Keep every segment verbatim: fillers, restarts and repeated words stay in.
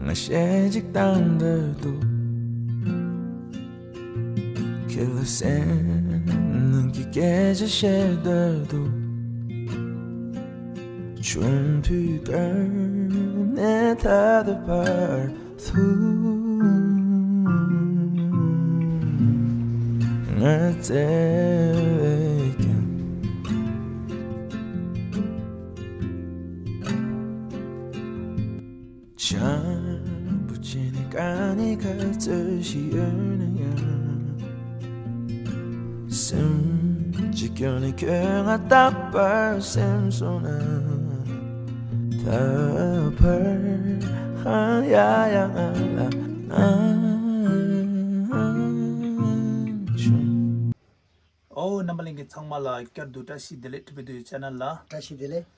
ང་ཞེ་གཅིག་བཏང་འདོད་འདུག་ཁྱེད་ལ་སེམས་ནང་གི་སྐད་ཆ་བཤད་འདོད་འདུག་ཆུང་དུས་ཀ་ནས་ད་ལྟ་བར་དུ་ང་བརྩེ་བས་ཀྱང་། བྱམས་པོ་བྱས་ནས་དཀའ་ངལ་ག་ཚོད་ཞིག་ཡོད་ན་ཡང་། སེམས་ཀྱི་སྐྱོན་ནི་ཁྱོད་ང་རྟག་པར་སེམས་སོང་ན། ད་བར་ཧང་ཡ་ཡ་ང་ལ་ང་བྱུང་། ཨོ་རྣམ་པ་ལྷན་རྒྱས་ཚང་མ་ལ་བསྐྱར་དུ་བཀྲ་ཤིས་བདེ་ལེགས། ཊི་བི་ཌི་ཆེ་ནལ་ལ། བཀྲ་ཤིས་བདེ་ལེགས།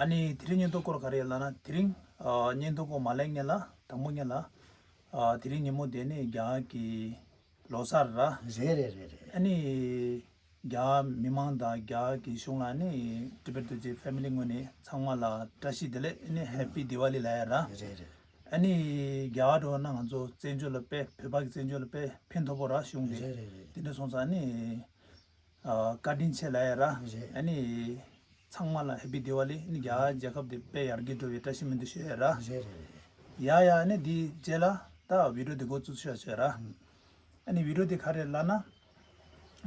ཨ་ནི་དེ་རིང་བརྙན་ཐུང་སྐོར་ག་རེ་ཡོད་ལབ་ན། དེ་རིང་ཨ་བརྙན་ཐུང་སྐོར་མ་ལེན་སྔོན་ལ། དང་པོ་སྔོན་ལ་ཨ་དེ་རིང་ཉིན་མོ་དེ་ནི་རྒྱ་གར་གྱི་ལོ་གསར་ར། རེད་རེད་རེད་རེད། ཨ་ནི་རྒྱ་གར་མི་མང་དང་རྒྱ་གར་གྱི་གཞུང་ལ་ནི་ཊི་བི་ཌི་ཆེ་ཕེ་མི་ལི་ངོས་ནས་ཚང་མ་ལ་བཀྲ་ཤིས་བདེ་ལེགས། ཨ་ནི་ཧེ་པི་དི་ཝ་ལི་ལབ་ཡ་ར། རེད་རེད། ཨ་ནི་རྒྱ་གར་འགྲོ་ན་ང་ཚོ་བཙན་བྱོལ་ལ་དཔེ་བོད་པ་གི་བཙན་བྱོལ་ལ་དཔེ་ཕན་ཐོགས་པོ་ར་གཞུང་དེ། རེད་རེད་རེད། དེ་འདྲ་སོང་ཙང་ནི་ཨ་བཀའ་དྲིན་ཆེ་ལབ་ཡ་ར། རེད། ཨ་ནི་ཚང་མ་ལ་ཧེ་པི་དི་ཝ་ལི། ཨ་ནི་རྒྱ་གར་རྒྱལ་ཁབ་དེ་དཔེ་ཡར་རྒྱས་འགྲོ་བའི་བཀྲ་ཤིས་སྨོན་འདུན་ཞུ་ཡ་ར། རེད་རེད་རེད། ཡ་ཡ། ཨ་ནི་འདི་རྗེས་ལ་ད་བི་ཌི་ཡོ་དེ་འགོ་བཙུགས་ཤོག་ཞུ་ཡ་ར། ཨ་ནི་བི་ཌི་ཡོ་དེ་ག་རེ་ལབ་ན།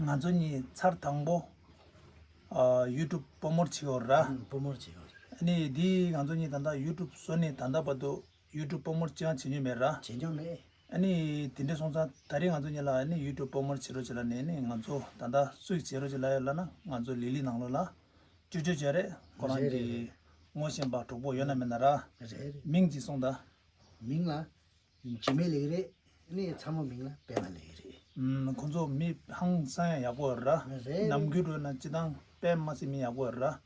ང་ཚོ་གཉིས་ཚར་དང་པོ་ཨ་ཡུ་ཊུབ་པོ་མོར་བྱེད་ཡོད་ར། ཨུམ། པོ་མོར་བྱེད་ཡོད་ར། ཨ་ནི་འདི་ང་ཚོ་གཉིས་ད་ལྟ་ཡུ་ཊུབ་བཟོས་ནས་ད་ལྟ་བར་དུ་ཡུ་ཊུབ་པོ་མོར་ཅང་བྱེད་མྱོང་མེད་ར། བྱེད་མྱོང་མེད། ཨ་ནི་དེ་འདྲ་སོང་ཙང་ད་རེས་ང་ཚོ་གཉིས་ལ་ཨ་ནི་ཡུ་ཊུབ་པོ་མོར་བྱེད་རོགས་བྱེད་ལབ་ནས། ཨ་ནི་ང་ཚོ་ད་ལྟ་སུས་བྱེད་རོགས་བྱེད་ལབ་ཡོད་ལབ་ན། ང་ཚོ་ལི་ལི་ནང་ལོགས་ལ་ཅོ་ཅོ་བྱས་རེད། ཁོ་རང་གི་རེད་རེད་རེད། ངོ་ཤེས་པ་གྲོགས་པོ་ཡོད་ན་མེད་ན་ར། རེད་རེད། མིང་ཅིག་གསུངས་དང་། མིང་ལ་འཇིགས་མེད་ལབ་ཀྱི་རེད། ཨ་ནི་ཚ་མོ་མིང་ལ་པད་མ་ལབ་ཀྱི་རེད། ཨུམ། ཁོང་ཚོ་མི་ཧང་སང་ཡ་ཡག་པོ་ར། རེད། ནམ་རྒྱུན་འགྲོ་ན་སྤྱིར་བཏང་དཔེ་མ་སྲིད་མི་ཡག་པོ་ར། ཨུམ།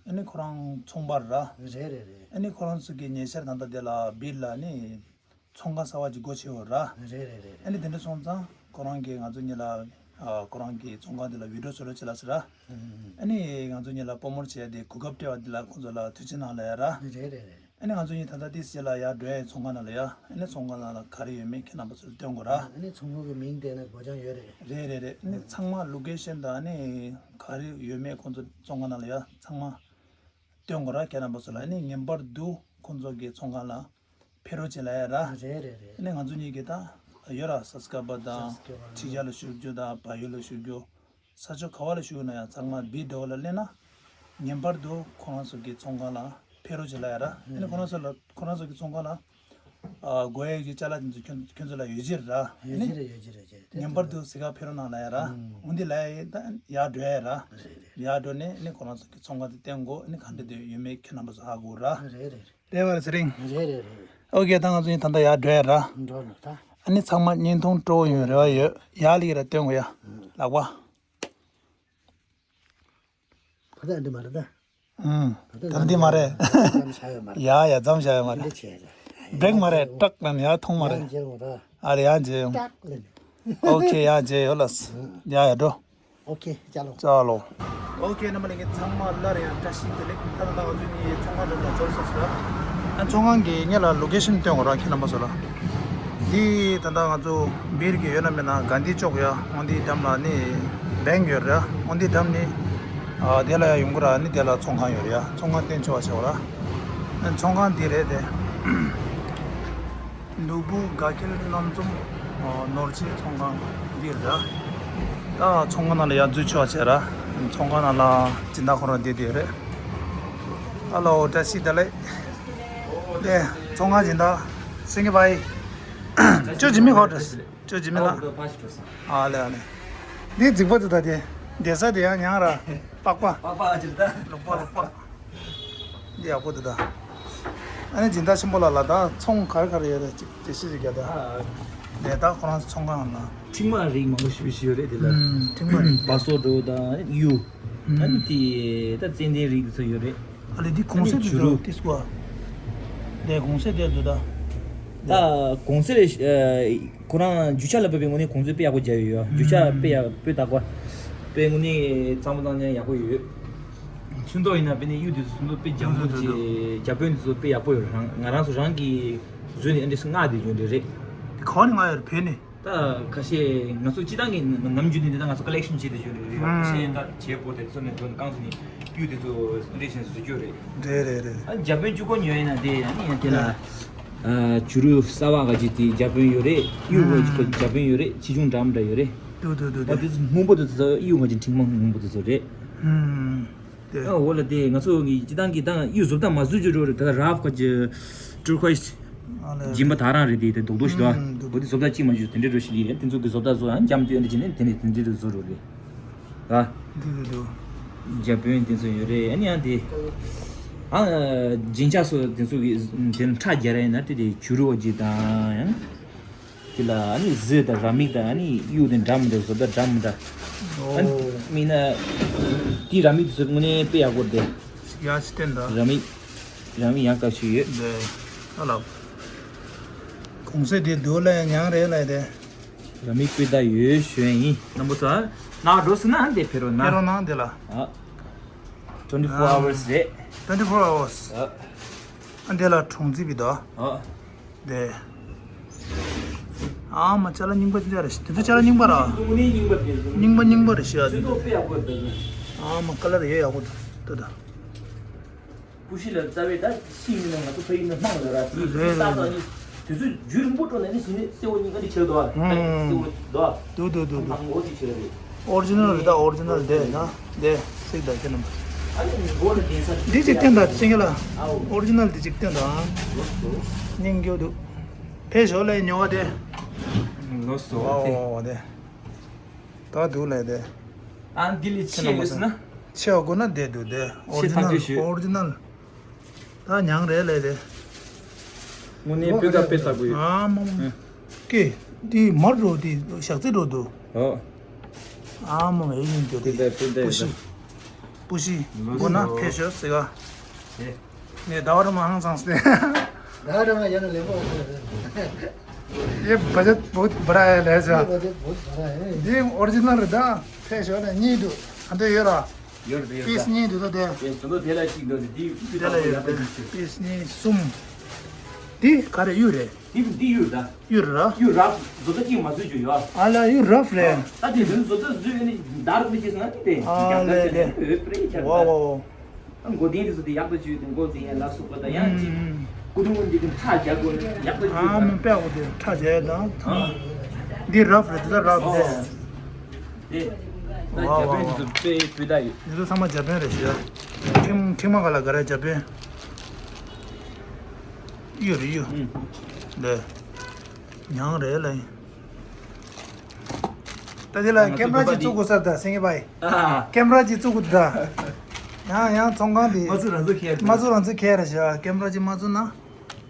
ཨ་ནི་ཁོ་རང་ཚོང་པ་ར། རེད་རེད་རེད། ཨ་ནི་ཁོ་རང་ཚོ་གི་ཉེ་ཆར་ད་ལྟ་དེ་ལ་སྦིར་ལ་ནི་ཚོང་ཁང་གསར་པ་ཅིག་སྒོ་ཕྱེ་ཡོད་ར། རེད་རེད་རེད། ཨ་ནི་དེ་འདྲ་སོང་ཙང་ཁོ་རང་གིས་ང་ཚོ་གཉིས་ལ་ཨ་ཁོ་རང་གི་ཚོང་ཁང་དེ་ལ་བི་ཌི་ཡོ་བཟོ་རོགས་བྱེད་ལབ་ཟེར་ར། ཨུམ། ཨ་ནི་ང་ཚོ་གཉིས་ལ་པོ་མོར་བྱས་ཏེ་གོ་སྐབས་སྤྲད་པ་འདི་ལ་ཁོང་ཚོ་ལ་ཐུགས་རྗེ་གནང་ལབ་ཡ་ར། རེད་རེད་རེད། ཨ་ནི་ང་ཚོ་གཉིས་ད་ལྟ་ཏིས་རྗེས་ལ་ཡར་འགྲོ་ཡ་ཡིན། ཚོང་ཁང་ནང་ལ་ཡ། ཨ་ནི་ཚོང་ཁང་ནང་ལ་ག་རེ་ཡོད་མེད་ཁྱེད་རྣམ་པ་ཚོར་སྟོན་དགོས་ར། ཨ་ནི་ཚོང་ཁང་གི་མིང་དེ་ནི་སྒོ་བྱང་ཡོད་རེད། རེད་རེད་རེད། ཨ་ནི་ཚང་མ་ལོ་ཀེ་ཤན་དང་ཨ་ནི་ག་རེ་ཡོད་མེད་ཁོང་ཚོ་ཚོང་ཁང་ནང་ལ་ཡ་ཚང་མ་སྟོན་དགོས་ར་ཁྱེད་རྣམ་པ་ཚོ་ལ། ཨ་ནི་ངེས་པར་དུ་ཁོང་ཚོ་གི་ཚོང་ཁང་ལ་ཕེབས་རོགས་བྱེད་ལབ་ཡ་ར། རེད་རེད་རེད། ཨ་ནི་ང་ཚོ་གཉིས་ཀྱི་ད་ཡོད་ར། སབ་སི་ཀ་རའི་བར་དང་སབ་སི་ཀ་རའི་བར་ཁྲིག་ཇ་ལ་ཞུགས་རྒྱུ་དང་བལ་ཡུལ་ལ་ཞུགས་རྒྱུ། ས་ཕྱོགས་ག་བ་ལ་བཞུགས་ན་ཡང་ཚང་མ་བི་ཌི་ཡོ་ལ་སླེབས་ན་ངེས་པར་དུ་ཁོ་རང་ཚོ་གི་ཚོང་ཁང་ལ་ཕེབས་རོགས་བྱེད་ལབ་ཡ་ར། ཨ་ནི་ཁོ་རང་ཚོ་ལ་ཁོ་རང་ཚོ་གི་ཚོང་ཁང་ལ་ཨ་དགོས་ཡ་གི་ཅ་ལག་དེ་ཚོ་ཁྱོད་ཁྱོད་ཚོ་ལ་ཡོད་ཀྱི་ར། ཨ་ནི་ཡོད་ཀྱི་རེད་ཡོད་ཀྱི་རེད་ཡོད་ཀྱི་རེད། ངེས་པར་དུ་གཟིགས་ག་ཕེབས་རོགས་གནང་ལབ་ཡ་ར། ཨུམ། འོ་འདི་ལབ་ཡ་ཡིན། ད་ཡར་འགྲོ་ཡ་ཡིན་ར། རེད་རེད། ཡར་འགྲོ་ནས་ཨ་ནི་ཁོ་རང་ཚོ་གི་ཚོང་ཁང་དེ་བསྟན་དགོས། ཨ་ནི་ག་འདྲ་དེ་ཡོད་མེད་ཁྱེད་རྣམ་པ་ཚོ་ཧ་གོ་ར། རེད་རེད། རེད་བ་རེད་ཚེ་རིང་། རེད་རེད་རེད། ཨོ་ཀེ། ད་ང་ཚོ་ཡིན་ད་ལྟ་ཡར་འགྲོ་ཡ་ར། འགྲོ་ནོ་ད། ཨ་ནི་ཚང་མ་བརྙན་ཐུང་སྤྲོ་བོ་ཡོང་རེ་བ་ཡོད། ཡར་ལ་ཡི་ར་སྟོན་དགོས་ཡ། ཨུམ། ལག་པ། ད་ལྟ་འདི་མ་རེད་ད། ཨུམ། ད་ལྟ་འདི་མ་རེད། མཚམས་བཞག་ཡོད་མ་རེད། ཡ་ཡ་མཚམས་བཞག་ཡོད་མ་རེད། འདི་བྱས་རེད། བྲེག་མ་རེད། ཏྲག་ལབ་ནས་ཡར་མཐོང་མ་རེད། ཡར་མཇལ་འོང་ར། ཨ་རེ་ཡར་མཇལ་ཡོང་། ཏྲག་ལབ་ནས། ཨོ་ཀེ། ཡར་མཇལ་ཡོད་ལགས། ཡ་ཡ་འགྲོ། ཨོ་ཀེ། ཅ་ལོ། ཅ་ལོ། ཨོ་ཀེ། རྣམ་པ་ལྷན་རྒྱས་ཚང་མ་སླར་ཡང་བཀྲ་ཤིས་བདེ་ལེགས། ད་ལྟ་ང་ཚོ་གཉིས་ཚོང་ཁང་འགྲམ་ལ་འབྱོར་སོང་ཟེར། ཨ་ཚོང་ཁང་གི་སྔོན་ལ་ལོ་ཀེ་ཤན་སྟོན་དགོས་ར་ཁྱེད་རྣམ་པ་ཚོ་ལ། འདི་ད་ལྟ་ང་ཚོ་སྦིར་གྱི་ཡོད་ན་མེད་ན་གྷན་དྷི་ཅོག་ཡ། འོ་འདི་འགྲམ་ལ་ནི་བེང་ཡོད་ར། འོ་འདི་འགྲམ་ནི་ཨ་དེ་ལ་ཡ་ཡོང་གི་ར། ནི་དེ་ལ་ཚོང་ཁང་ཡོད་ར་ཡ། ཚོང་ཁང་སྟོན་ཆོག་པ་བྱེད་དགོས་ར། ཨ་ཚོང་ཁང་འདི་རེད་དེ། ནོར་བུ་དགའ་འཁྱིལ་རྣམ་འཛོམས་ནོར་གྱི་ཚོང་ཁང་འདི་རེད། ད་ཚོང་ཁང་ནང་ལ་ཡར་འཛུལ་ཆོག་བྱས་ར། ཚོང་ཁང་ནང་ལ་སྦྱིན་བདག་ཁོ་རང་བསྡད་བསྡད་ཡོད་རེད། ཧ་ལོ། བཀྲ་ཤིས་བདེ་ལེགས། ལེ། ཚོང་ཁང་སྦྱིན་བདག་སེང་གེ་བྷའི། ཅོ་ཇི་མི་ཧོ་ཏྲས། ཅོ་ཇི་མི་ལ། ཨ་ལེ་ཨ་ལེ། འདི་རྫིག་པོ་འདུག་ད་དེ། བསྡད་ས་དེ་ཡང་ཉང་ར། པགས་པ། པགས་པ་ཨ་ཅིར་ད། ལོག་པ་ལོག་པ། འདི་ཡག་པོ་འདུག་ད། ཨ་ནི་སྦྱིན་བདག་ཆེན་པོ་ལགས་ལ་ད་ཚོང་ག་རེ་ག་རེ་ཡོད་རེད། ཅིག་འགྲེལ་བཤད་ཅིག་རྒྱག་ད། ཨ། ལས་ད་ཁོ་རང་ཚོ་ཚོང་ཁང་ལ། ཐིགས་མ་རིགས་མང་པོ་ཞེ་པོ་ཞིག་ཡོད་རེད་དེ་ལ། ཨུམ། ཐིགས་མ་རིགས། བ་སོ་འགྲོ་དང་གཡུ། ཨ་ནི་དེ་ད་ཙན་དན་རིགས་དེ་ཚོ་ཡོད་རེད། ཨ་ལེ་འདི་གོང་ཚད་དེ་ཚོ་ཏིས་ཀོ་ཨ། ལས་གོང་ཚད་དེ་འདུག་ད། ད་གོང་ཚད་རེད། ཁོ་རང་རྒྱུ་ཆ་ལ་དཔག་པའི་ངོས་ནས་གོང་ཚད་དཔེ་ཡག་པོ་རྒྱག་ཡོད་ཡ། རྒྱུ་ཆ་དཔེ་ཡག་དཔེ་དག་པ། དཔེ་དངོས་གནས་གཙང་མ་གཙང་རྐྱང་ཡག་པོ་ཡོད། ཚོན་མདོག་ཡིན་ན་དཔེ་ནི་གཡུ་དེ་ཚོ་ཚོན་མདོག་དཔེ་འཇམ་པོ་དུ་དུ་དུ་དུ། ཅིག་རྒྱ་དཔོན་དེ་ཚོ་དཔེ་ཡག་པོ་ཡོད་རེད། རང་ང་རང་ཚོ་རང་གིས་བཟོས་ནས་ཨ་འདྲས་མངགས་དེ་ཡོད་རེད་རེད། དེ་ག་ནས་མངགས་ཡོད་རེད། བོད་ནས། ད་ཁ་ཤས་ང་ཚོ་སྤྱི་བཏང་གི་ནམ་རྒྱུན་ནས་འདི་ད་ང་ཚོ་ཀ་ལེག་ཤན་བྱེད་དུ་ཡོད་རེད། ཁ་ཤས་ད་བྱེད་པོ་དེ་ཚོ་ནས་འགྲོ་ནས་རྐང་ཚོ་ནས་གཡུ་དེ་ཚོ་འདྲས་ཤིང་བཟོ་རྒྱུ་རེད། རེད་རེད་རེད། ཨ་རྒྱ་དཔོན་གཅིག་པོ་ཉོས་ཡིན་ན་དེ་ཨ་ནི་ཡང་དེ་ལ་ཨ་བྱུ་རུ་གསར་པ་ག་ཅིག་དེ་རྒྱ་དཔོན་ཡོད་རེད། གཡུ་ག་ཅིག་རྒྱ་དཔོན་ཡོད་རེད། ཆེ་ཆུང་འདྲ་མི་འདྲ་ཡོད་རེད། འདུག་འདུག་འདུག་ཨ་འདུག་དེ་ཚོ་སྔོན་པོ་དེ་ཚོ་གཡུ་ག་ཅིག་མཁྲིག་མ་སྔོན་པོ་དེ་ཚོ་རེད། ཨུམ། དེ། ཨ་འོ་ལ་དེ་ང་ཚོ་གི་སྤྱི་བཏང་གི་ད་གཡུ་བཟོ་ལྟ་མ་བཟོ་རྒྱུ་འགྲོ་རེད། ད་རབ་ཁ་ཅིག་ཊུར་ཁོའི་སི་ཨ་ལས། སྦྱིན་པ་ད་རང་རེད། དེ་དེ་རྡོག་རྡོག་ཞིག་འདུག་ཨ། ཨུམ་འདུག་འོ་དེ་བཟོ་ལྟ་གཅིག་མ་བཟོ་དེ་འདྲ་འགྲོ་ཞིག་ལི་རེད། དེ་ཚོ་གི་བཟོ་ལྟ་བཟོ་ཨ་འཇམ་དུས་ཨ་འདྲ་བྱས་ནས་དེ་ནས་དེ་འདྲ་རུ་བཟོ་རོགས་རེད། ཨ། འདུག་འདུག་འདུག་རྒྱ་དཔོན་དེ་ཚོ་ཡོད་རེད། ཨ་ནི་ཨ་དེ། ཨ། རྒྱན་ཆ་སོགས་དེ་ཚོ་གི་དེ་ཁྲ་རྒྱག་ར་ཡིན་ན་དེ་དེ་བྱུ་རུ་བ་ཅིག་དང་ཡང་། དེ་ལ་ཨ་ནི་གཟི་དང་ར་མིག་དང་ཨ་ནི་གཡུ་དེ་འདྲ་མི་འདྲ་བཟོ་ལྟ་འདྲ་མི་འདྲ། ཨ་ནི་ཨོ། མིན་ན། དེ་ར་མིག་དེ་ཚོ་དངོས་གནས་དཔེ་ཡག་པོ་རེད། ཡ་ཅི་བསྟན་ད། ར་མིག་ར་མིག་ཡག་ག་ཞིག་ཡོད། འདི། ཨ་ལ། གུང་སེང་དེ་འདུག་ལ་ཡང་ཉང་རེད་ལ་དེ། ར་མིག་དཔེ་ད་ཡོད་ཞུ་ཡ་ཡིན། རྣམ་པ་ཚོ་ནང་འགྲོ་སྲིད་ན་འདི་ཕེ་རོ་ན། ཕེ་རོ་ན་འདི་ལ། ཨ། twenty four hours རེད། twenty four hours། ཨ། ཨ་འདི་ལ་གྲོང་ཚིག་བི་དོ། ཨ། དེ། ཨ་མ་ཅ་ལག་རྙིང་པ་ཅི་འདྲ་རེད། དེ་ཚོ་ཅ་ལག་རྙིང་པ་ར། དངོས་གནས་རྙིང་པ་རེད། རྙིང་པ་རྙིང་པ་རེད་ཤག་དེ། ཚོན་མདོག་དཔེ་ཡག་པོ་རེད་ད། ཨ་མ་ཀ་ལར་ཡོད་ཡག་པོ་འདུག་ད་ད། པུ་ཤི་ལ་རྩ་བའི་ད་ཤི་ཡིན་ན་ང་ཚོ་ཕ་ཡིན་ན་སྣང་ལ་ར་དེ་རེད་ས་རེད་ས་རེད། ནི་དེ་ཚོ་རྒྱུན་རིང་པོ་འགྲོ་ནས་ནི་ཞི་ནི་སེ་འོ་གཉིས་ཀ་འདི་ཁྱེར་དོ། ཨ་སེ་འོ་དོ། འདུག་འདུག་འདུག་འདུག་ཨ་མགོ་དེ་ཁྱེར་རེད། ཨོ་རི་ཇི་ནལ་རེད་ད། ཨོ་རི་ཇི་ནལ་དེ་ན་དེ་སིག་ད་ཅི་ནམ། ཨ་ནི་མགོ་ལ་དེ་ས་འདི་ཅིག་བསྟན་ད་ཅི་ངེ་ལ། ཨོ་རི་ཇི་ནལ་དེ་ཅིག་བསྟན་ད། སྙིང་རྗེ་འདུག་ཕེ་ཞོ་ལས་ཉོ་བ་དེ། ལོ་སོ་ཨོ་དེ། ཨོ་དེ། ད་འདུག་ལས་དེ། ཨ་འདི་ལས་ཆེ་ཡོད་ཟེར་ན། ཆེ་བ་དགོས་ན་བསྡད་འདུག་དེ། ཨོ་རི་ཇི་ནལ། ཆེ་ཐག་ཆོད་ཞུ། ཨོ་རི་ཇི་ནལ། ད་ཉང་རེད་ལས་དེ། དངོས་གནས་སྤུས་ཀ་དཔེ་ལྟ་བུ་ཡོད། ཨ་མ་མ། ཀེ། འདི་མར་འགྲོ་འདི་ཞག་རྩི་འགྲོ་འདུག་ཨོ། ཨ་མ་མ་ཡིན་འདུག་དེ་ལྟར་དེ་ལྟར་པུ་ཤི། པུ་ཤི། ལོ་སོ། དགོས་ན་ཕེ་ཤོ་ཟེར་ག་ཨེ། ངས་ཟླ་བ་རེ་མ་ཧང་སངས་ཏེ། ཟླ་བ་རེ་མ་ཡོད་ན་ལེགས་པོ་ཡོད་རེད། ये बजट बहुत बड़ा है ले जा। ये बजट बहुत बड़ा है। འདི་ཨོ་རི་ཇི་ནལ་རེད་ད། ཕེ་ཤོ་ལ་གཉིས་འདུག་ཨ་འདི་ཡོད་ར། ཡོད་རེད་ཡོད་རེད། པིས་གཉིས་འདུག་ད་དེ། ཡེ་ད་དེ་ལ་གཅིག་འདུག་དེ་དེ་དེ་ལ་ཡོད་རེད། པིས་གཉིས་གསུམ། འདི་ག་རེ་གཡུ་རེད། འདི་འདི་གཡུ་རེད་ད། གཡུ་རེད་ར། གཡུ་རབ་བཟོ་ལྟ་གཅིག་མ་བཟོས་རྒྱུ་ཡོད། ཨ་ལ་གཡུ་རབ་རེད། ད་དེ་རིང་བཟོ་ལྟ་བཟོས་ནས་འདར་མི་བྱེད་སོང་ན་དེ་དེ་ཨ་རྒྱབ་ལ་ལས་བྱས་དེ་ནས་འོད་སྤྲོ་ཡི་ཆར་ཝ་ད། ཝ་ཝ། ཨ་མགོ་རྟིང་དེ་ཚོ་དེ་ཡག་ཏུ་བཅུག་དེ་མགོ་དེ་ཡང་ལ་སུག་པ་དང་ཡང་གཅིག་ཨུམ། སྐུ་གདུང་འདི་གི་ཁྲག་རྒྱག་དགོས་ཡག་ཏུ་བཅུག་ཨ་དང་། མ་དཔེ་ཡག་པོ་དེ་ཁྲག་རྒྱག་ཡ་དང་། ཨ། འདི་རབ་རེད་དེ་ཚོ་རབ་ཨོ། རེད། དེ། ད་ཝ་རྒྱ་དཔོན་ཝ་དེ་ཚོ་ཝ། དཔེ་སྤུས་དག་ཡོད། འདི་ཚོ་ཚང་མ་རྒྱ་དཔོན་རེད་ཤག་ཁྲིམས་ཁྲིམས་མ་ག་ལ་ག་རེ་རྒྱ་དཔོན། གཡུ་རེད་གཡུ། ཨུམ། ལེ། ཉང་རེད་ལེ། ད་དེ་ལ་ང་ཚོ་ཀེམ་ར་ཅིག་བཙུགས་དགོས་ས་ད་སེང་གེ་བྷའི། ཨ། ཀེམ་ར་ཅིག་བཙུགས་དགོས་ད། ཡང་ཡང་ཚོང་ཁང་དེ། མ་བཙུགས་རང་ཚོ་ཁྱེར། མ་བཙུགས་རང་ཚོ་ཁྱེར་ར་ཤག་ཀེམ་ར་ཅིག་མ་བཙུགས་ན།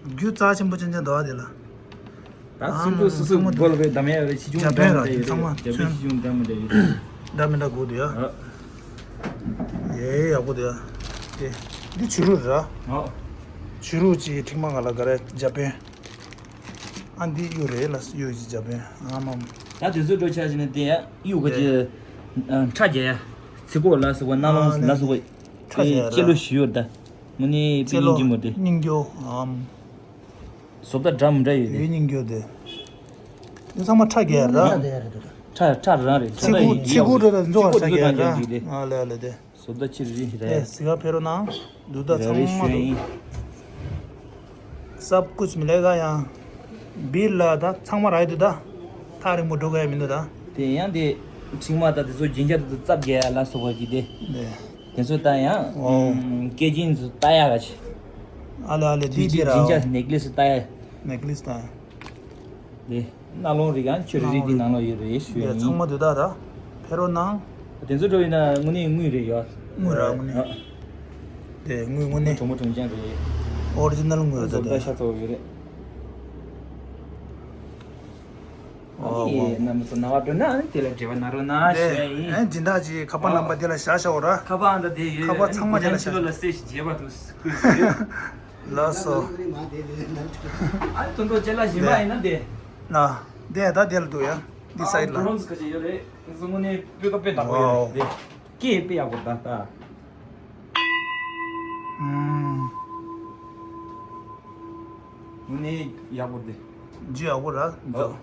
རྒྱུ་རྩ་ཆེན་པོ་ཅན་ཅན་འདུག་ཨ་དེ་ལ། ད་ཨ་སུ་ཏུ་སུ་སུ་ཚང་མ་རྒོལ་བའི་འདམ་ཡ་རེ་ཆེ་ཆུང་འདྲ་མི་འདྲ་ཡོད་རེད། རྒྱ་དཔོན་ཆེ་ཆུང་འདྲ་མི་འདྲ་ཡོད་རེད། འདྲ་མི་འདྲ་དགོས་འདུག་ཡ། ཨ། ཡེ་ཡག་པོ་འདུག་ཡ། དེ། འདི་བྱུ་རུ་རེད་ར། ཨ། བྱུ་རུ་ཅིག་ཁྲིག་མ་ག་ལ་ག་རེ་རྒྱ་དཔོན། ཨ་འདི་གཡུ་རེད་ལ་གཡུ་ཅིག་རྒྱ་དཔོན་ཨ་མ། ད་དེ་ཚོ་འགྲོ་ཆ་ཞིག་ནས་དེ་ཡ་གཡུ་ག་ཅིག་ཁྲ་རྒྱ་ཡ། ཚི་གོ་ལ་སུ་གོ་ན་ལོང་ལ་སུ་གོ། ཁྲ་རྒྱ་ཡ་ར། ལོ་ཞུ་ཡོད་ད། དངོས་གནས་པི་ཡིན་གྱི་མོ་དེ། སྙིང་རྒྱུ་ཨམ། བཟོ་ལྟ་འདྲ་མི་འདྲ་ཡོད་དེ། ཡོད་སྙིང་རྒྱུ་དེ། འདི་ཚང་མ་ཁྲ་རྒྱས་ར། ཁྲ་ར་རེད། ཚི་གུ་ཚི་གུ་འདྲ་ལ་འཛུགས་པ་ཁྲ་རྒྱས་ར། ཨ་ལེ་ཨ་ལེ་དེ། བཟོ་ལྟ་ཆི་རི་རེད། ཨེ་སི་ག་ཕེ་རོ་ན། འདུག་ད་ཚང་མ་འདུག་སབ་ཀུཆ་མི་ལེ་ག་ཡང་། སྦིར་ལ་ད་ཚང་མ་རག་འདུག་ད། ཐག་རིང་པོ་འགྲོ་ག་ཡ་མི་འདུག་ད། དེ་ཡང་དེ། ཁྲིག་མ་ད་དེ་ཚོ་རྒྱན་ཆ་དེ་ཚོ་རྩབ་རྒྱག་ཡ་ལ་སོགས་པ་ཅིག་དེ། དེ་ཚོ་ད་ཡང་། ཨོ། སྐེ་རྒྱན་ཚོ་ལྟ་ཡག་ག་ཆེ། ཨ་ལེ་ཨ་ལེ་དེ་དེ་དེ་ར། རྒྱན་ཆ་ནེག་ལེ་སི་ལྟ་ཡག་ནེག་ལེ་སི་ལྟ་ཡག་དེ། རྣ་ལོང་རིགས་ཡང་ཆོས་རིག་དེ་ནང་ལོགས་ཡོད་རེད་ཞུ་ཡ་ཡིན། ཚང་མ་དེ་དག་ར། ཕེ་རོ་ནང་། དེ་ཚོ་འགྲོ་ཡིན་ན་དངོས་གནས་དངུལ་རེད་ཡོད། དངུལ་ར་དངོས་གནས། དེ་དངུལ་དངོས་གནས། གྲོང་མོ་གྲོང་ཅན་རེད། ཨོ་རི་ཇི་ནལ་དངུལ་རེད་ད་དེ། ཤ་ཚ་བོ་ཡོད་རེད། ཨ་ནི་རྣམ་པ་ཚོ་ནང་པ་འགྲོ་ན་ཨ་ནི་དེ་ལ་འབྲེལ་བ་གནང་རོགས་གནང་ཞུ་ཡ་ཡིན། ཨ་སྦྱིན་བདག་ཅིག་ཁ་པར་ནམ་པ་དེ་ལ་བཞག་བཞག་འོ་ར། ཁ་པར་འདྲ་དེ་ཡོད། ཁ་པར་ཚང་མ་དེ་ལ་བཞག་ཕྱི་ལོགས་ལ་སེ་ཞིག་རྒྱས་པ་འདུག་སྐུ་ཞུ། ལགས་སོ། ཨ་ནི་དོན་དུ་ཅེ་ལ་བཞིན་པ་ཡིན་ན་དེ། ན། དེ་ད་དེ་ལ་འདུག་ཡ། འདི་སའི་ལ། ཌོ་རོན་ཁ་ཅིག་ཡོད་རེད། དངོས་གནས་སྤུས་ཀ་དཔེ་དག་པོ་ཡོད་རེད་དེ། སྐད་དཔེ་ཡག་པོ་ད་ད། ཨུམ། དངོས་གནས་ཡག་པོ་རེད། ཇི་ཡག་པོ་ར། ཨོ།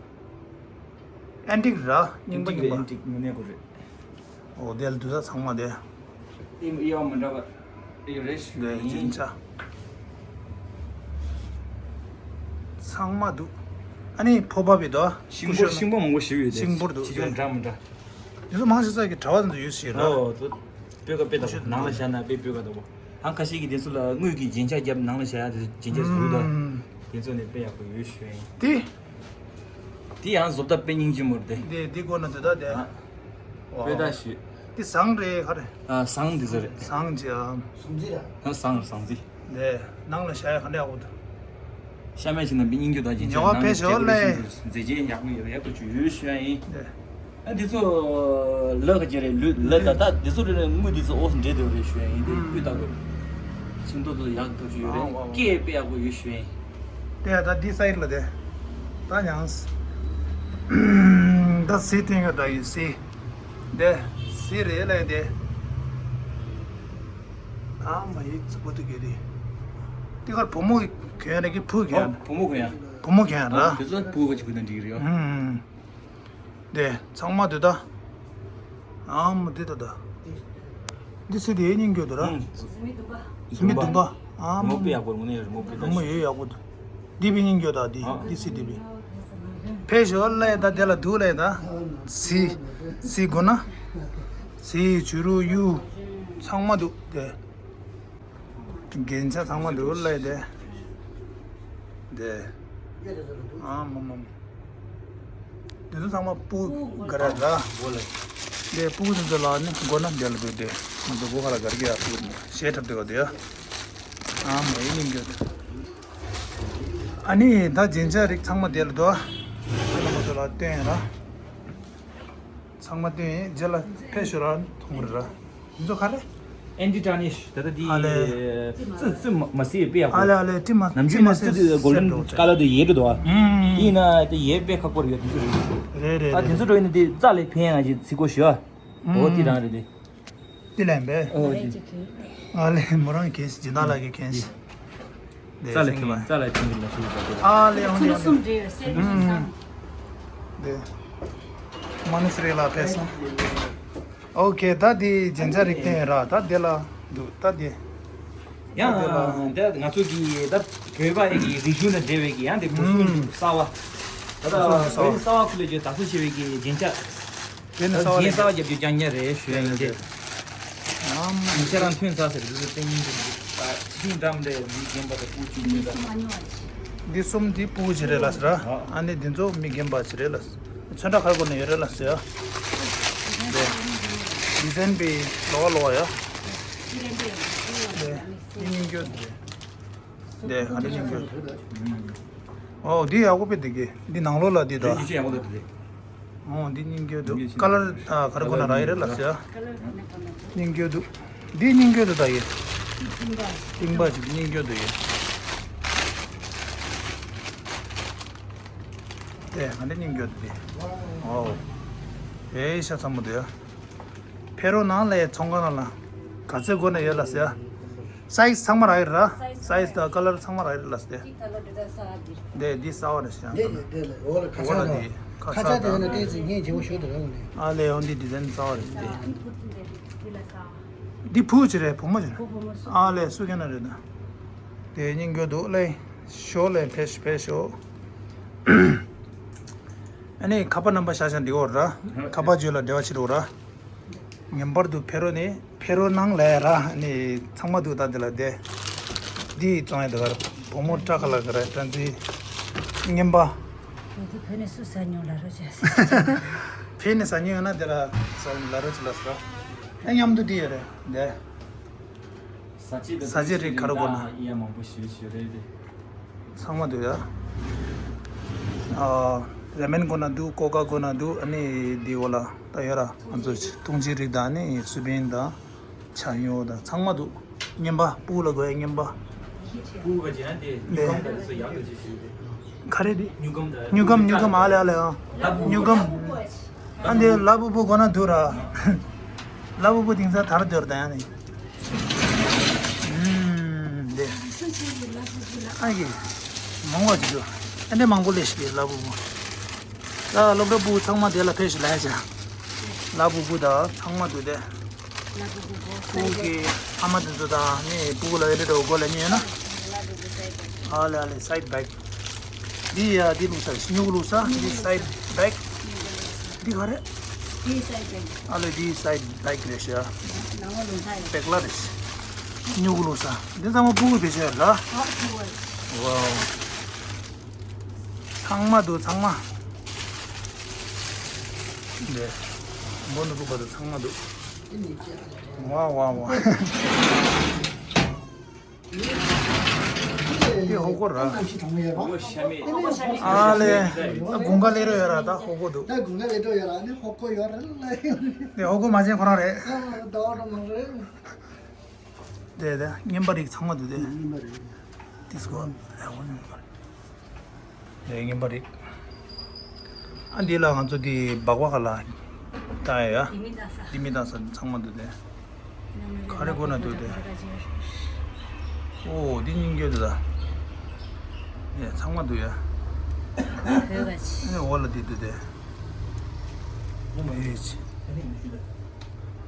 ཨན་ཏིག་ར། རྙིང་པ་རྙིང་པ། ཨན་ཏིག་དངོས་གནས་ཁོ་རེད། ཨོ་དེ་ལ་དུས་ད་ཚང་མ་དེ། ཨི་ཨི་བ་མི་འདྲ་བ་ཡོད་རེད་ཞུ་དེ་ཡིན། ཅིན་ཆ། ཚང་མ་འདུག་ཨ་ནི་ཕོར་པ་བི་དོ། ཤིང་ཕོར་ཤིང་ཕོར་མང་པོ་ཞིག་ཡོད་དེ། ཤིང་ཕོར་འདུག་ཆེ་ཆུང་འདྲ་མི་འདྲ། དེ་ཚོ་མང་ཆེ་ས་གི་གྲྭ་བ་ཚོ་ཡོད་ཞེས་ར། ཨོ་དེ་སྤོས་ཀ་དཔེ་དག་ནང་ལ་བཞག་ན་དཔེ་སྤོས་ཀ་དག་པོ། ཧང་ཁ་ཤས་ཀྱི་དེ་ཚོ་ལ་དངུལ་གྱི་རྒྱན་ཆ་བརྒྱབ་ནང་ལ་བཞག་ཡ་དེ་ཚོ་རྒྱན་ཆ་ཟུག་དང་། དེ་ཚོ་ནས་དཔེ་ཡག་པོ་ཡོད་ཞུ་ཡིན། དེ། དེ་ཡང་བཟོ་ལྟ་དཔེ་སྙིང་རྗེ་མོ་རེད་དེ། དེ་དེ་སྐོར་ན་དེ་དག་དེ། ཨ། ཨོ། དཔེ་ད་ཞུ། དེ་ཟངས་རེད་ག་རེད། ཨ་ཟངས་དེ་ཚོ་རེད། ཟངས་ཅི་ཨམ། ཟངས་རེད། ཨ་ཟངས་ཟངས་རྩི། དེ་ནང་ལ་བཞག་ཡ་ག་འདྲ་ཡག་པོ་འདུག་ཤ་མེད་ཅིག་ན་མི་སྙིང་རྗེ་དང་ཅིག་ཉེ་བ་ཕེབས་ཤོག་ལེ། མཛེས་རྒྱན་ཡག་མོ་ཡོད་ཡག་པོ་ཅིག་ཡོད་ཞུ་ཡ་ཡིན། དེ། ཨ་འདི་ཚོ་ལ་ག་ཅེ་རེད་ལུས་ལ་ད་ད་འདི་ཚོ་རེད་ན་དངུལ་འདི་ཚོ་ཨོ་འདྲེ་དེ་རེད་ཞུ་ཡ་ཡིན། དེ་སྤུས་དག་གི་ཚོན་མདོག་དེ་ཡག་ཐོག་ཅིག་ཡོད་རེད། ཨ་ཨ་ཨ། སྐད་དཔེ་ཡག་པོ་ཡོད་ཞུ་ཡ་ཡིན། དེ་ད་འདི་སའིཌ་ལ་དེ་ད་ཡང་ད་སི་ཐེང་ག་ད་ཡིན་སི། དེ་སི་རེད་ལ་དེ། ཨ་མ་ཡིག་ཙི་པོ་དེ་གེ་དེ། དེ་གར་བུ་མོ་གྱོན་རེད་གི་བུ་གྱོན། ཨོ་བུ་མོ་གྱོན་ཡ། བུ་མོ་གྱོན་ར། ཨོ་དེ་ཚོ་བུ་ག་ཅིག་གྱོན་ན་འགྲིག་གི་རེད། ཨ། ཨུམ། དེ་ཚང་མ་དེ་ད། ཨ་མ་དེ་ད་ད། འདི་སི་དེ་སྙིང་རྒྱུ་དུ་ར། ཨུམ། སི་མི་དུམ་པ། ཨ་མ། རི་མོ་དཔེ་ཡག་པོ་རེད་དངོས་གནས་རི་མོ་དཔེ་ད། རི་མོ་ཡོད་ཡག་པོ་འདུག་འདི་བི་སྙིང་རྒྱུ་ད་འདི་ཨ། འདི་སི་དེ་བི། ཕེབས་ཤོག་ལེ་ད་དེ་ལ་འདུག་ལེ་ད། སི། སི་དགོས་ན། སི་བྱུ་རུ་གཡུ། ཚང་མ་འདུག་དེ། རྒྱན་ཆ་ཚང་མ་འདུག་ལེ་དེ། དེ། ཨ་མ་མ་མ། དེ་ཚོ་ཚང་མ་སྤུ་ག་ར་ར། དེ་སྤུ་གུ་ཚོ་ལ་ནི་དགོས་ན་དེ་ལ་འདུག་དེ། ང་ཚོ་སྒོ་ཁ་ལ་ག་རེ་གི་ཡ་སྤུ་གུ་ཞེ་ཐབ་དེ་ག་དེ་ཡ། ཨ་མ་ཡིན་ནི་འགྱོད། ཨ་ནི་ད་རྒྱན་ཆ་རིགས་ཚང་མ་དེ་ལ་འདུག་ཨ་ནི་ང་ཚོ་ལ་སྟོན་ཡ་ར། ཚང་མ་སྟོན་ཡིན། རྗེས་ལ་ཕེབས་ཤོག་ར་མཐོང་ར། འདི་ཚོ་ག་རེ། ཨན་ཏི་ཊར་ནིཤ་ད་ལྟ་འདི། ཨ་ལེ། རྩི་རྩི་མ་མ་སི་དཔེ་ཡག་པོ། ཨ་ལེ་ཨ་ལེ་ཏི་མ་ནམ་རྒྱུན་ནས་རྩི་དེ་གོལ་ཌན་ཀ་ལར་དུ་ཡལ་འགྲོ་འདུག་ཨ། ཡིན་ན་དེ་ཡལ་དཔེ་ཁག་པོ་རེད་ཡ། དེ་ཚོ་རེད། རེད་རེད་ཨ། དེ་ཚོ་འགྲོ་ཡིན་ན་དེ་རྩ་ལས་ཕན་ཡ་ཅིག་ཚིག་གོ་ཞུ་ཨ། འོ་དེ་རང་རེད་དེ། དེ་ལན་པས། ཨོ་དེ། ཨ་ལེ་མོ་རང་གིས་སྦྱིན་བདག་ལགས་ཀྱིས་མཁྱེན་ཤིང་། རྩ་ལས་ཕན་པ་རྩ་ལས་ཕན་གྱི་ལ་ཞུ་བ་དེ། ཨ་ལེ་ཨོ་དེ་ཨོ་དེ། ཚོ་གསུམ་འདྲེས་སེ་འདྲ་ཞིག་སང་། དེ། མ་ནི་སི་རེ་ལ་ཕེབས་སོང་། ཨོ་ཁེ་ད་དེ་རྒྱན་ཆ་རིགས་བསྟན་ར་ད་དེ་ལ་འདུག་ད་དེ། ཡང་དེ་ལ་འདི་ང་ཚོ་གི་ད་བོད་པ་ཡི་གི་རིག་གཞུང་དང་འབྲེལ་བའི་གི་ཡང་དེ་ཕུ་སུམ་ཚོགས་གསར་བ། ད་ད་ཕུ་སུམ་ཚོགས་གསར་བ་ཕུ་ལས་ཀྱི་དར་སྲོལ་ཆེ་བའི་གི་རྒྱན་ཆ། དེ་ནི་ད་གསར་བ་རྒྱན་གསར་བ་རྒྱབ་རྒྱུ་རྐྱང་རྐྱང་རེད་ཞུ་ཡ་ཡིན་ཏེ། ཨམ། ཉིན་ཤས་རང་ཐོན་ཚར་ཟེར་དུས་ཚོད་ཏིང་ཏིང་ཏིང་ཏིང་འགྲམ་རེད། མི་རྒན་པ་དང་སྤུ་གུ་ཆུང་ཆུང་དང་། འདི་གསུམ་འདི་སྤུ་གུ་ཅིག་རེད་ལ་ཟེར། ཨ་ནི་འདི་ཚོ་མི་རྒན་པ་ཅིག་རེད་ལ། ཚོན་ཁྲ་ག་རེ་དགོས་ན་ཡོད་རེད་ལ་ཟེར། འདི་ཟན་པའི་ལོ་བ་ལོ་བ་ཡ། འདི་སྙིང་རྒྱུ་འདི། འདི་ཨ་འདི་སྙིང་རྒྱུ། ཨོ་འདི་ཡག་པོ་དཔེ་འདི་གི་འདི་ནང་ལོགས་ལ་འདི་དང་། འདི་ཡག་པོ་འདུག་འདི། ཨོ་འདི་སྙིང་རྒྱུ་འདུག་ཀ་ལར་ད་ག་རེ་དགོས་ན་རག་ཡོད་རེད་ལ་ཟེར། སྙིང་རྒྱུ་འདུག་འདི་སྙིང་རྒྱུ་འདུག་ད་ཡི། ཏིང་པ་ཅིག་སྙིང་རྒྱུ་འདུག་ཡི། དེ་ང་འདི་སྙིང་རྒྱུ་འདུག་དེ། ཨོ། ཨེ་ཤ་ཚ་མོ་འདུག་ཡ། ཕེ་རོ་ནང་ལ་ཡ་ཚོང་ཁང་ནང་ལ་ག་ཚོད་དགོས་ན་ཡོད་ལ་ཟེར། སའི་ཛི་ཚང་མ་རག་ཡོད་ར། སའི་ཛི་དང་ཀ་ལར་ཚང་མ་རག་ཡོད་ལ་ཟེར། འདི་ག་ལར་འདི་ག་གསར་བ་འདི། འདི་འདི་གསར་བ་རེད་ཤག་འདི་འདི་འདི་ལ་འོ་ལ་ཁ་ཤ་དང་། ཁ་ཤ་དེ་ན་ཏོག་ཙམ་སྙིང་རྗེ་པོ་ཞུ་འདུག་ར་ངོ་ནས། ཨ་ལེ་འོ་འདི་ཌི་ཛའིན་གསར་བ་རེད་འདི། འདི་བུ་ཅི་རེད་བུ་མོ་ཅི་རེད། ཨ་ལེ་སུ་ཁྱེད་ན་རེད་ན། དེ་སྙིང་རྒྱུ་འདུག་ལེ། ཤོག་ལེ་ཕེབས་ཤོག་ཕེབས་ཤོག་ཨ་ནི་ཁ་པར་རྣམ་པ་ཤ་ཤ་འདི་འོ་ར། ཁ་པར་བརྗོད་ལ་འབྲེལ་བ་བྱེད་རོགས་ར། ངེས་པར་དུ་ཕེ་རོ་ནི་ཕེ་རོ་ནང་ལས་ར་ནི་ཚང་མ་འདུག་ད་འདི་ལ་བསྡད། འདི་བཙོང་ཡ་འདི་གར་བུ་མོ་སྐྲ་ཁ་ལ་ག་ར་སྐྲ་འཛིན་རྔན་པ། ཡོད་དེ་བོད་ནས་སུ་ཟ་མྱོང་ལ་རོ་བྱ་ཟེར། བོད་ནས་ཟ་མྱོང་ཡོད་ན་དེ་ལ་ཟ་ལ་རོ་ཅི་ལ་ཟ། ཨ་མཉམ་དུ་འདི་ཡོད་རེད་འདི། ཟ་བྱེད་ཟ་བྱེད་རིགས་ག་རེ་དགོས་ན། ཡ་མང་པོ་ཞེ་ཞེ་རེད་དེ། ཚང་མ་འདུག་ཡ། ཨ། ར་མེན་དགོས་ན་འདུག་ཀོ་ཀ་དགོས་ན་འདུག་ཨ་ནི་འདི་འོ་ལ་ད་ཡོད་ར། ང་ཚོ་འཐུང་ཆུའི་རིགས་དང་ཨ་ནི་སུ་བེན་དང་ཆ་ཡོ་དང་ཚང་མ་འདུག་རྔན་པ་སྤུ་གུ་ལ་དགོས་ཡ་རྔན་པ། སྤུ་གུ་ག་ཅན་དེ་ལེ། ཉུ་གམ་དང་དེ་ཚོ་ཡག་ཏུ་ཅིག་ཞུས་ཏེ། ག་རེ་དེ། ཉུ་གམ་དང་། ཉུ་གམ་ཉུ་གམ་ཨ་ལེ་ཨ་ལེ་ཨ། ལ་ཉུ་གམ། ཨ་འདི་ལ་ཕུ་ཕུ་དགོས་ན་འདུག་ར། ལ་ཕུ་ཕུ་དེང་སང་དར་འདོར་ད་ཡ་ནི། ཨུམ། ཨ་ཡེ། མང་བ་ཅིག་འདུག་ཨ་ནི་མང་པོ་ལས་ཤིག་ལ་བུ་བུ། ད་སློབ་གྲྭ་བུ་ཚང་མ་དེ་ལ་ཕེབས་ཤིག་ལ་ཡ་ཅག་ལ་བུ་བུ་ད་ཚང་མ་འདུག་དེ། ལ་བུ་བུ་གོ། བུ་གི་ཨ་མ་དེ་ཚོ་དང་ནི་བུ་ལ་ཡ་རེ་རོ་གོ་ལ་ཉན་ན། ལ་བུ་བུ་སའིད་བེག་ཨ་ལེ་ཨ་ལེ་སའིད་བེག་འདི་ཡ་འདི་བླུགས་ས་སྨྱུ་གུ་བླུགས་ས་འདི་སའིད་བེག་འདི་ག་རེ། འདི་སའིད་བེག་ཨ་ལེ་འདི་སའིད་བེག་རེད་ཤག་ནང་ལོ་ལུང་ཐ་ཡོད། བེག་ལ་རེད་ཤག་སྨྱུ་གུ་བླུགས་ས། འདི་ཚང་མ་བུ་གུ་བེད་སྤྱོད་ཡོད་ལ། ཨ་ཁུ་བ། ཝའོ། ཚང་མ་འདུག་ཚང་མ། འདི། འབོ་འདུག་བུ་བ་དང་ཚང་མ་འདུག་ཝ་ཝ་ཝ། འདི་ཧོ་ཀོ་ར། ཨ་ལེ། ཨ་དགུན་ཁ་སླེབས་རོགས་ཡོད་ར་ད་ཧོ་ཀོ་འདུག་ད་དགུན་ཁ་སླེབས་རོགས་ཡོད་ར་ནི་ཧོ་ཀོ་ཡོད་ར་ལ། འདི་ཧོ་ཀོ་མ་བྱན་ཁོ་རང་རེད། ད་ཧོ་ཀོ་མ་རེད། དེ་དེ་རྔན་པ་རིགས་ཚང་མ་འདུག་དེ། རྔན་པ་རིགས། ཏིས་གོ་ཨེ་འོ་རྔན་པ་རིགས། དེ་རྔན་པ་རིགས། ཨ་འདི་ལ་ང་ཚོ་འདི་སྦག་སྦག་ག་ལ་ད་ཡ། འདི་མི་ད་ས། འདི་མི་ད་ས་ཚང་མ་འདུག་དེ། ག་རེ་དགོས་ན་འདུག་དེ། ཨོ་འདི་སྙིང་རྗེ་འདུག་ད། ཡ་ཚང་མ་འདུག་ཡ། བོད་པ་ཆེ། ཨ་འོ་ལ་འདི་འདུག་དེ།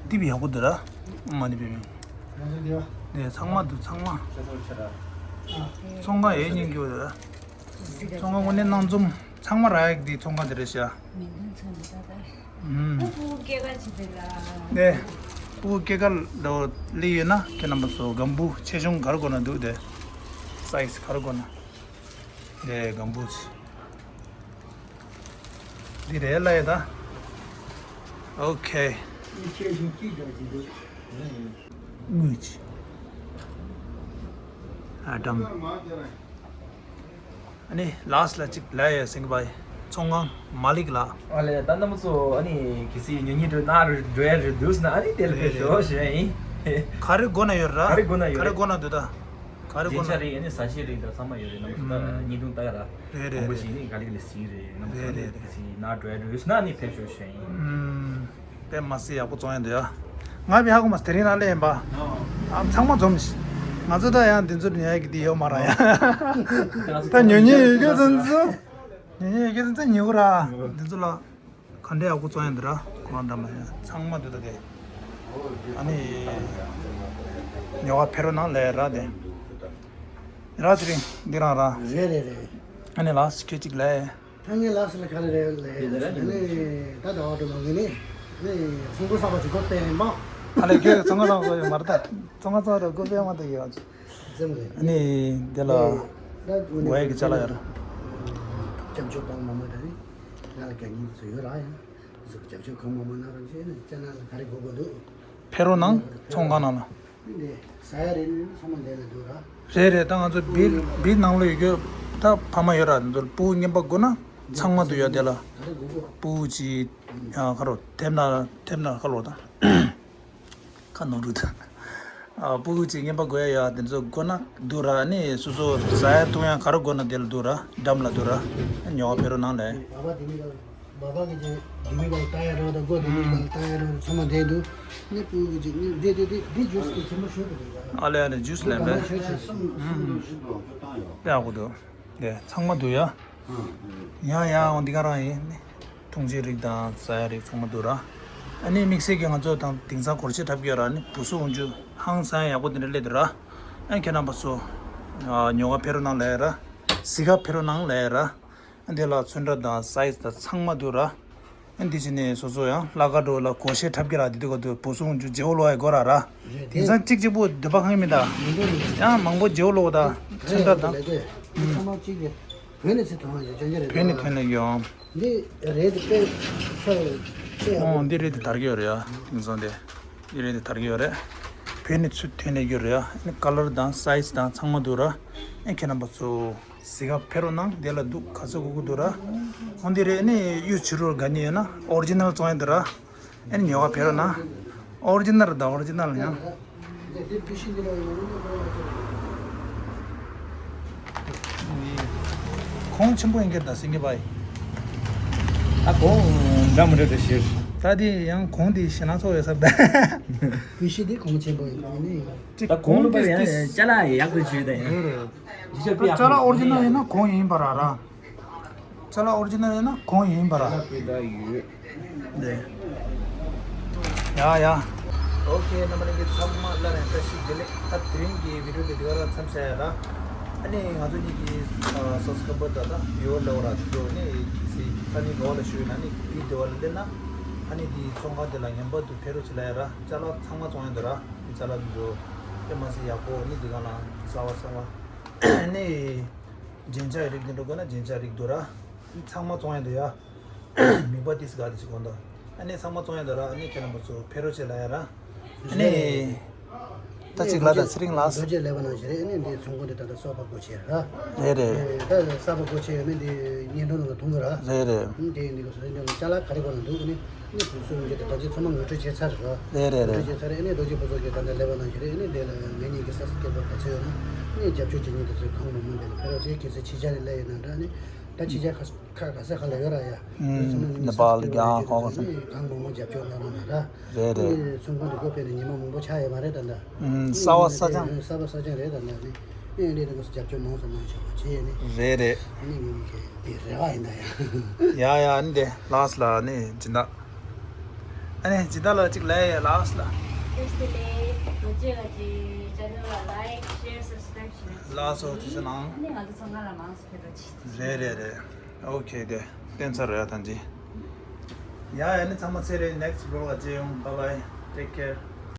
འདི་བི་ཡག་པོ་འདུག་ད། མ་ནི་བི་མི། ང་ཚོ་འདི་བ། འདི་ཚང་མ་འདུག་ཚང་མ། ཆེ་ཐོར་ཆེ་ར། ཨ། ཚོང་ཁང་ཡས་སྙིང་རྗེ་བོ་རེད། ཚོང་ཁང་དངོས་གནས་སྣང་འཛོམས་ཚང་མ་རག་ཡག་འདི་ཚོང་ཁང་དེ་རེད་ཤག་མི་འདུག་ཚོང་མི་ད་ད། ཨུམ། ཨུ་ཀུ་སྐྱེ་རྒ་བྱེད་པའི་ལ། ནས། ཨུ་སྐྱེ་རྒ་ལོ་ལི་ཡོད་ན་ཁྱེད་རྣམ་པ་ཚོ་སྒམ་བུ་ཆེ་ཆུང་ག་རེ་དགོས་ན་འདུག་དེ། སའིས་ག་རེ་དགོས་ན། ནས་སྒམ་བུ། འདི་རེད་ལ་ཡ་ད། ཨོ་ཁེ། ངུས། ཨ་དམ། ཨ་ནི་ལཱསི་ལ་གཅིག་ལ་ཡ་སེང་བའི་ཚོང་ཁང་མ་ལིག་ལ། ཨ་ལས་ད་རྣམ་པ་ཚོ་ཨ་ནི་གལ་སྲིད་ཉོ་ཉིད་འགྲོ་ན་འགྲོ་ཡ་རེད་འདུག་ན་ཨ་ནི་དེ་ལ་ཕེབས་ཤོག་ཞེས་ཡིན། ག་རེ་དགོས་ན་ཡོད་ར། ག་རེ་དགོས་ན་ཡོད་ག་རེ་རེད། དགོས་ན་འདུག་ད། ག་རེ་དགོས་ན། རྒྱན་ཆ་རེད་ཨ་ནི་ཟ་ཆས་རེད་ད་ཚང་མ་ཡོད་རེད་རྣམ་པ་ཚོ་ད་ཨུམ། ཉིས་སྟོང་ལྟ་ག་ར། རེད་རེད་མང་པོ་རེད། ཞིག་ནི་ག་ལེ་ག་ལེ་ཟིན་རེད་རྣམ་པ་ཚོ་རེད་ཨ་ནི་རེད་རེད། གལ་སྲིད་ན་འགྲོ་ཡ་འགྲོ་ཡོད་ན་ཨ་ནི་ཕེབས་ཤོག་ཞེས་ཡིན། ཨུམ། དཔེ་མ་སྲིད་ཡག་པོ་བཙོང་ཡ་འདུག་ཡ། ང་བི་ཧ་གོ་མ་དེ་རིང་ལ་སླེབས་ཡིན་པ། ཨ་ཚང་མ་འཛོམས་ཤིག་ང་ཚོ་ད་ཡང་འདི་ཚོ་ཉོ་ཡ་གི་འདི་ཡོད་མ་རེད་ཡ། ད་ཉོ་ཉེ་ཡོད་རྒྱུ་ཚོ་འདི་ཚོ། ཉོ་ཉེ་ཡོད་རྒྱུ་ཚོ་ཉོ་གི་ར། འདི་ཚོ་ལ། ག་འདྲ་ཡག་པོ་བཙོང་ཡ་འདི་ར་ཁོ་རང་འདྲ་མ་ཡ་ཚང་མ་འདི་ད་དེ། ཨ་ནི། ཉོ་བ་ཕེ་རོ་ནང་ལས་ར་དེ། ར་དེ་རིང་འདི་རང་ར། རེད་རེད་རེད། ཨ་ནི་ལ་སི་ཁེ་ཅིག་ལས། ད་ངས་ལ་སི་ལ་ག་རེ་རེད་ལས། ཨ་ནི་ད་ཟླ་བ་དྲུག་ལོ་ངས་ནི། ཨ་ནི་ཚོང་ཁུ་གསར་པ་ཅིག་སྒོ་སྤེལ་ཡིན་པ། ཨ་ལས་ཁྱོད་ཚོང་ཁ་གསར་པ་ཡོད་མ་རེད་ད། ཚོང་ཁ་གསར་པ་སྒོ་སྤེལ་མ་ཐུབ་ཡོད། ཙམ་རེད། ཨ་ནི་དེ་ལ་ཨེ། ད་དགོས་ཡ་གི་ཅ་ལག་ཡོད་ར། སྐྱབས་བཅོལ་གང་མང་མང་ད་རེད། ང་ལ་དགའ་ཉེ་དེ་ཚོ་ཡོད་ར་ཡ། དེ་ཚོ་སྐྱབས་བཅོལ་གང་མང་མང་ན་རང་བྱས་ནས་ཅ་ལག་ལ་ག་རེ་དགོས་དགོས་འདུག་ཕེ་རོ་ནང་ཚོང་ཁང་ནང་ལ། འདི་ཟ་ཡ་རེད་ནི་ཚང་མ་འདི་ལ་འདུག་ར། རེད་རེད། ད་ང་ཚོ་བིར་བིར་ནང་ལ་ཡོད་རྒྱུ་ད་ཕ་མ་ཡོད་ར། འདི་ཚོ་ལ་ཕྲུ་གུ་རྔན་པ་དགོས་ན་ཚང་མ་འདུག་ཡ་དེ་ལ། ག་རེ་དགོས་དགོས། ཕྲུ་གུ་ཅིག་ཡང་ཁ་རོ་དེབ་ན་དེབ་ན་ཁ་ལོ་དང་། ཁ་ནོར་རུ་དང་། ཨ་ཕྲུ་གུ་ཅིག་རྔན་པ་དགོས་ཡ་ཡ་དེ་ཚོ་དགོས་ན་འདུག་ར། ནི་སོ་སོ་ཟ་ཡ་འཐུང་ཡ་ག་རེ་དགོས་ན་དེ་ལ་འདུག་ར། འགྲམ་ལ་འདུག་ར། ཉོ་བ་ཕེ་རོ་ནང་ལ། བ་བ་དེ་མི་ག་བ་བ་གི་ཅིག་དེ་མི་ག་ལ་ལྟ་ཡ་རོ་དང་སྒོ་དེ་མི་ག་ལ་ལྟ་ཡ་རོ་ཚང་མ་བསྡད་འདུག་ནི་ཕྲུ་གུ་ཅིག་ནི་འདི་འདི་འདི་འདི་ཇུས་དེ་ཆེན་པོ་ཞུ་གི་འདུག་ཨ་ལེ་ཨ་ལེ་ཇུས་ལེན་པས། ཨུམ། ཡག་པོ་འདུག་དེ་ཚང་མ་འདུག་ཡ། ཡ་ཡ་འོ་འདི་ག་རང་ཡིན་ནི། འཐུང་ཆུའི་རིགས་དང་ཟ་ཡ་རིགས་ཚང་མ་འདུག་ར། ཨ་ནི་དམིགས་བསལ་གྱི་ང་ཚོ་དང་དེང་སང་སྒོར་གཞས་འཁྲབ་ཀྱི་ཡོད་ར། ནི་བུ་སུ་འོང་ཆུ་ཧང་སང་ཡག་པོ་དེ་འདྲ་སླེབས་འདུག་ར། ཨ་ཁྱེད་རྣམ་པ་ཚོ། ཉོ་ག་ཕེ་རོ་ནང་ལ་ཡ་ར། གཟིགས་ག་ཕེ་རོ་ནང་ལ་ཡ་ར། ཨ་འདི་ལ་ཚོན་ཁྲ་དང་སའི་ཛི་དང་ཚང་མ་འདུག་ར། ཨ་འདི་ཕྱི་ནས་སོ་སོ་ཡང་ལ་ཀ་འགྲོ་ལ་སྒོར་གཞས་འཁྲབ་ཀྱི་ར། འདི་འདུག་ག་འདུག་བུ་སུ་འོང་ཆུ་རྗེ་བོ་ལོ་ཡ་སྒོ་ར་ར། དེང་སང་གཅིག་གཅིག་པོ་འདི་པ་ཁང་མི་འདའ། ཡང་མང་པོ་རྗེ་བོ་ལོ་ད། ཚོན་ཁྲ་དང་། ཚང་མ་གཅིག་གི། བོད་ནས་ཚུར་ཐོན་ཡོད་ཅན་ཅན་རེད། བོད་ནས་ཐོན་ནས་ཡོང་། འདི་རེད་དེ་དཔེ་ཚོ་དཔེ་ཡག་པོ། ཨོ་འདི་རེད་དེ་དར་གྱི་ཡོད་རེད་ཡ། དེང་སང་དེ། འདི་རེད་དེ་དར་གྱི་ཡོད་རེད། བོད་ནས་ཚུར་ཐོན་ནས་ཡོད་རེད་ཡ། ཨ་ནི་ཀ་ལར་དང་སའི་ཛི་དང་ཚང་མ་འདུག་ར། ཨེ་ཁྱེད་རྣམ་པ་ཚོ་གཟིགས་ག་ཕེབས་རོགས་གནང་། དེ་ལ་འདུག་ག་ཚོད་དགོས་ཀྱི་འདུག་ར། ཨོ་འདི་རེད། ཨ་ནི་གཡུ་བྱུ་རུ་དགའ་ཉེ་ཡོད་ན་ཨོ་རི་ཇི་ནལ་བཙོང་ཡ་འདུག་ར། ཨ་ནི་ཉོ་ག་ཕེབས་རོགས་གནང་། ཨོ་རི་ཇི་ནལ་དང་ཨོ་རི་ཇི་ནལ་ཡང་། གོང་ཆེན་པོ་ཡིན་གྱི་ད་སེང་གེ་བའི། ད་གོང་འདྲ་མི་འདྲ་འདྲ་ཞིག་ད་ ད་དེ་ཡང་གོང་དེ་ཞེ་ན་ཚོ་ཡོད་ས་རེད། གོས་ཞེ་དེ་གོང་ཆེན་པོ་ཡིན་ནི། ད་གོང་ལ་པར་ཡང་ཅ་ལག་ཡག་པོ་བྱོས་ད་ཡང་། རེད་རེད། ཅ་ལག་ཨོ་རི་ཇི་ནལ་ཡིན་ན་གོང་ཡིན་པ་ར་ར། ཅ་ལག་ཨོ་རི་ཇི་ནལ་ཡིན་ན་གོང་ཡིན་པ་ར། ཅ་ལག་དཔེ་ད་ཡོད། ཡ་ཡ། ཨོ་ཁེ། རྣམ་པ་ལྷན་རྒྱས་ཚང་མ་སླར་ཡང་བཀྲ་ཤིས་བདེ་ལེགས། ད་དེ་རིང་གི་བི་ཌིའོ་དེ་འདི་ག་རང་མཚམས་བཞག་ཡ་ར། ཨ་ནི་ང་ཚོ་གཉིས་ཀྱི་སབ་སི་ཀ་རའི་བར་དང་ད་བིའུ་ཝར་ལབ་ར་དེ་ཚོ་ནི་གལ་སྲིད་ས་གནས་ག་བ་ལ་བཞུགས་ཡོད་ན་ནི་བི་ཌིའོ་ལ་སླེབས་ན། ཨ་ནི་དེའི་ཚོང་ཁང་དེ་ལ་ངེས་པར་དུ་ཕེབས་རོགས་བྱེད་ལབ་ཡ་ར། ཅ་ལག་ཚང་མ་བཙོང་ཡ་འདུག་ར། ཅ་ལག་དེ་ཚོ་དཔེ་མ་སྲིད་ཡག་པོ་ནི་འདི་ག་ལ་གསར་བ་གསར་བ་ནི། རྒྱན་ཆ་ཡི་རིགས་དེ་འདྲ་དགོས་ན་རྒྱན་ཆ་རིགས་འདུག་ར། ཚང་མ་བཙོང་ཡ་འདུག་ཡ། མིག་པ་ཏིས་ག་དེ་ཅིག་གོན་དང་། ཨ་ནི་ཚང་མ་བཙོང་ཡ་འདུག་ར། ཨ་ནི་ཁྱེད་རྣམ་པ་ཚོ་ཕེབས་རོགས་བྱེད་ལབ་ཡ་ར། ཨ་ནི། ད་ཅིག་ལ་ད་ཚེ་རིང་ལགས། རྡོ་རྗེ་ལེགས་པ་ནང་བཞིན་རེད། ཨ་ནི་འདི་ཚོང་ཁང་འདི་ད་ལྟ་གསར་པ་སྒོ་ཕྱེ་ར། རེད་རེད། ཨེ་ད་གསར་པ་སྒོ་ཕྱེ་ཡོད་མེད་འདི་སྙན་སྒྲོན་ནང་ལ་མཐོང་གི་ར། རེད་རེད། ཨ་ནི་འདི་འདི་ག་སོ་འདི་ཅ་ལག་ག་རེ་གོ་ན་འདུག་ཨ་ནི། ནི་བུ་སུ་འདི་ད་ལྟ་ཚང་མ་ངོ་སྤྲོད་བྱས་ཚར་ར། རེད་རེད་ངོ་སྤྲོད་རེད། བྱས་ཚར་རེད། ཨ་ནི་རྡོ་རྗེ་ཕུན་ཚོགས་ཀྱི་ད་ལྟ་ལེགས་པ་ནང་བཞིན་རེད། ཨ་ནི་འདི་ལ་ངེད་གཉིས་ཀྱི་སབ་སི་ཀ་རའི་བར་ག་ཚོད་ཡོད་ན། ཨ་ནི་རྒྱབ་སྐྱོར་བྱེད་མཁན་དེ་ཚོས་གང་མང་མང་འདི་ལ་ཕེབས་རོགས་བྱེད། གལ་སྲིད་ཕྱི་རྒྱལ་ནས་སླེབས་ཡོད་ན་འདྲ། ཨ་ནི་ད་ཕྱི་རྒྱལ་ཁ་ཁ་ག་ས་ག་ལ་ཡོད་ར་ཡ། ཨུམ། ནེ་པཱལ་རྒྱ་གར་ཧོ་ག་ས། གང་མང་མང་རྒྱབ་སྐྱོར་གནང་རོགས་གནང་ར། རེད་རེད། ཨ་ནི་ཚོང་ཁང་འདི་སྒོ་ཕྱེ་ནས་ཉི་མ་མང་པོ་ཆགས་ཡོད་མ་རེད་ད་ལྟ། ཨུམ། གསར་བ་གསར་རྐྱང་། ཨེ་གསར་བ་གསར་རྐྱང་རེད་ད་ལྟ་ནི། ཨེ་འདི་འདི་གོ་རྒྱབ་སྐྱོར་མང་ཙམ་གནང་ཤོག་བྱས་ནི། རེད་རེད། ནི་ངེད་ཀྱི་དེ་རེ་བ་ཡིན་ད་ཡ། ཡ་ཡ། ཨ་ནི་དེ་ལ་སི་ཊི་ལ་ནི་སྦྱིན་བདག་ཨ་ནི་སྦྱིན་བདག་ལ་གཅིག་ལབ་ཡ་ལ་སི་ཊི་ལ། བཀྲ་ཤིས་བདེ་ལེགས། རྡོ་རྗེ་ལགས་ཀྱི་ཅེ་ནལ་ལ་ལའིཀ་ཤེར་སབ་སི་ཀ་རའིབ་བྱེད་རོགས་གྱིས། ལགས་སོ། ཐུགས་རྗེ་གནང་། ཨ་ནི་ང་ཚོ་ཚང་མ་ལ་མང་ཙམ་ཕེབས་རོགས་གྱིས། རེད་རེད་རེད། ཨོ་ཁེ། དེ་བསྟན་ཚར་རེད་ད་ཅི། ཡ་ཡ། ཨ་ནི་ཚང་མ་ཚེ་རིང་། ནེག་སི་ཊི་བི་ལོག་ལ་མཇལ་ཡོང་། བྷའི་བྷའི། ཊེག་ཀེར།